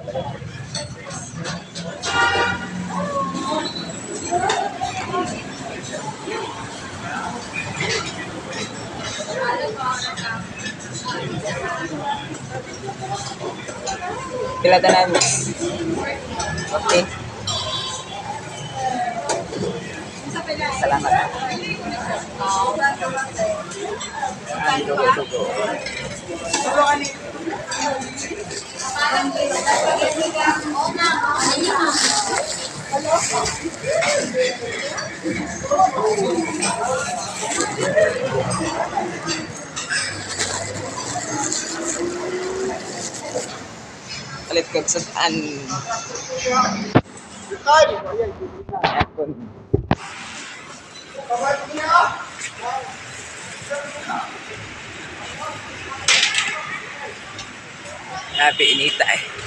Pila tanan, miss? Okay. Salamat. Ah, dugo, dugo. Palit kog sud-an. Aircon. Grabe inita eh.